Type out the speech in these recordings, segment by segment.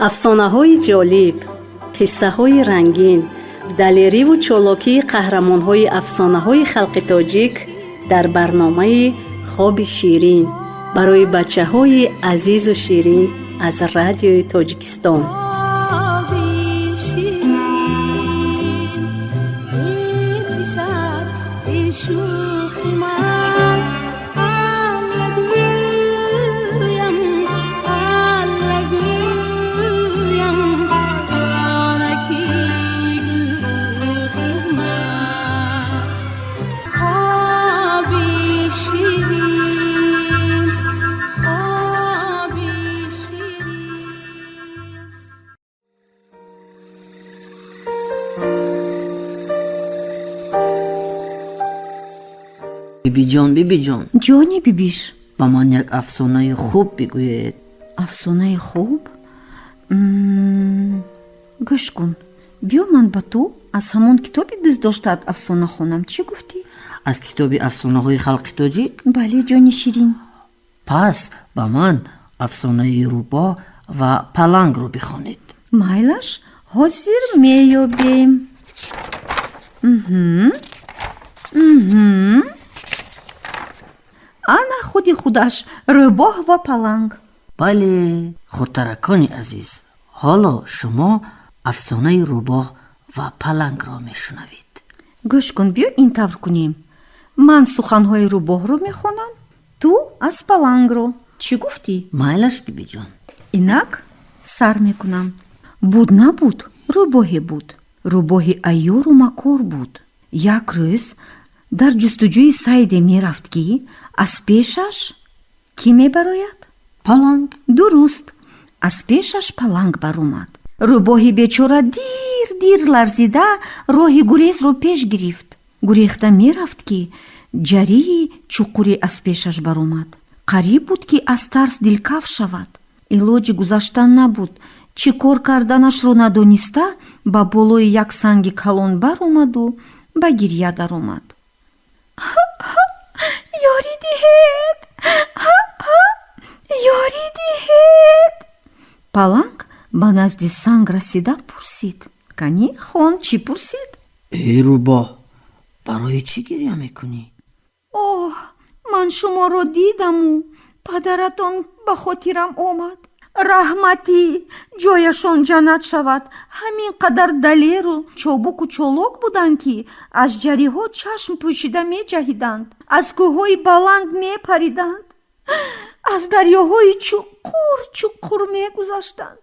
Афсонаҳои ҷолиб, қиссаҳои рангин, далериву чолокии қаҳрамонҳои афсонаҳои халқи тоҷик дар барномаи «Хоби ширин» барои бачаҳои азизу ширин аз Радиои Тоҷикистон. Хоби ширин, эй писар, эй шӯхи ман, Алла гӯям, Алла гӯям, онаки гӯхи ман. Хоби ширин, хоби ширин. Бибиҷон, бибиҷон. Ҷони бибиш. Ба ман як афсонаи хуб бигӯед. Афсонаи хуб? Гӯш кун, биё, ман ба ту аз ҳамон китоби дӯстдоштаат афсона хонам. Чӣ гуфтӣ? Аз китоби афсонаҳои халқи тоҷик? Бале, ҷони ширин. Пас ба ман афсонаи рӯбоҳ ва палангро бихонед. Майлаш, ҳозир меёбем. Мгм. Ана худи худаш, «Рӯбоҳ ва паланг». Бале, хурдтаракони азиз, ҳоло шумо афсонаи рӯбоҳ ва палангро мешунавед. Гӯш кун, биё, ин тавр кунем: ман суханҳои рӯбоҳро мехонам, ту аз палангро. Чӣ гуфтӣ? Майлаш, бибиҷон. Инак сар мекунам. Буд набуд, рӯбоҳе буд. Рӯбоҳи айёру макор буд. Як рӯз дар ҷустуҷӯи сайде мерафт, ки аз пешаш кӣ мебарояд? Паланг. Дуруст, аз пешаш паланг баромад. Рӯбоҳи бечора дир дир ларзида роҳи гурезро пеш гирифт. Гурехта мерафт, ки ҷарии чуқуре аз пешаш баромад. Қариб буд, ки аз тарс дилкаф шавад. Илоҷи гузаштан набуд. Чӣ кор карданашро надониста, ба болои як санги калон баромаду ба гирья даромад: «Ёрӣ диҳед, ёрӣ диҳед!» Паланг ба назди санг расида пурсид. Канӣ, хон, чӣ пурсид? Эй рӯбоҳ, барои чӣ гирья мекунӣ? Оҳ, ман шуморо дидаму падаратон ба хотирам омад. Раҳматӣ, ҷояшон ҷаннат шавад, ҳамин қадар далеру чобуку чолок буданд, ки аз ҷариҳо чашм пӯшида меҷаҳиданд, аз кӯҳҳои баланд мепариданд, аз дарёҳои чуқур чуқур мегузаштанд.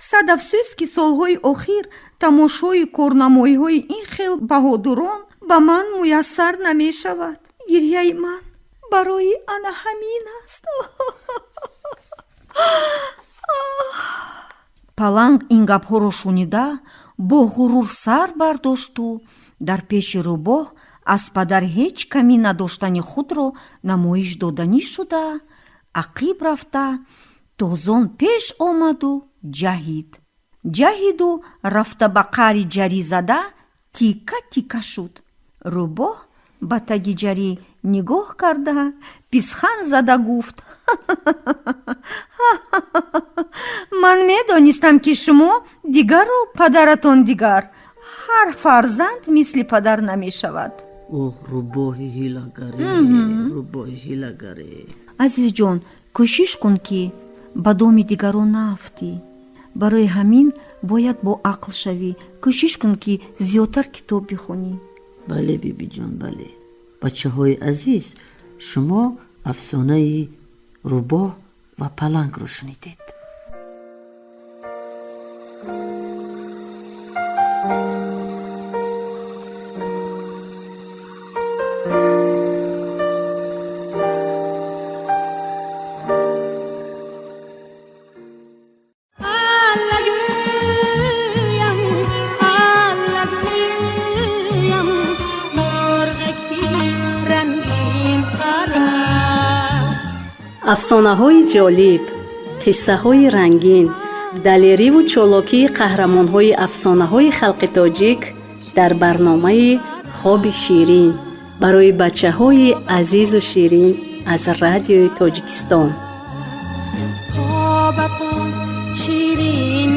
Сад афсӯс, ки солҳои охир тамошои корнамоиҳои ин хел баҳодурон ба ман муяссар намешавад. Гирьяи ман барои ана ҳамин аст. Паланг ин гапҳоро шунида, бо ғурур сар бардошту дар пеши рӯбоҳ аз падар ҳеҷ камӣ надоштани худро намоиш доданӣ шуда, ақиб рафта, тозон пеш омаду ҷаҳид, ҷаҳиду рафта ба қаъри ҷарӣ зада, тика тика шуд. Рӯбоҳ ба таги ҷарӣ нигоҳ карда, писхан зада гуфт: «Ман медонистам, ки шумо дигару падаратон дигар. Ҳар фарзанд мисли падар намешавад». Оҳ, рӯбоҳи ҳилагаре, рӯбоҳи ҳилагаре! Азизҷон, кӯшиш кун, ки ба доми дигарон наафтӣ. Барои ҳамин бояд бо ақл шавӣ. Кӯшиш кун, ки зиёдтар китоб бихонӣ. Бале, бибиҷон, бале. Бачаҳои азиз, шумо афсонаи рӯбоҳ ва палангро шунидед. Аллагӯям, аллагӯям, мурғаки рангин пара. Афсонаҳои ҷолиб, қиссаҳои рангин, далериву чолокии қаҳрамонҳои афсонаҳои халқи тоҷик дар барномаи «Хоби ширин» барои бачаҳои азизу ширин аз Радиои Тоҷикистон. Хобатон ширин.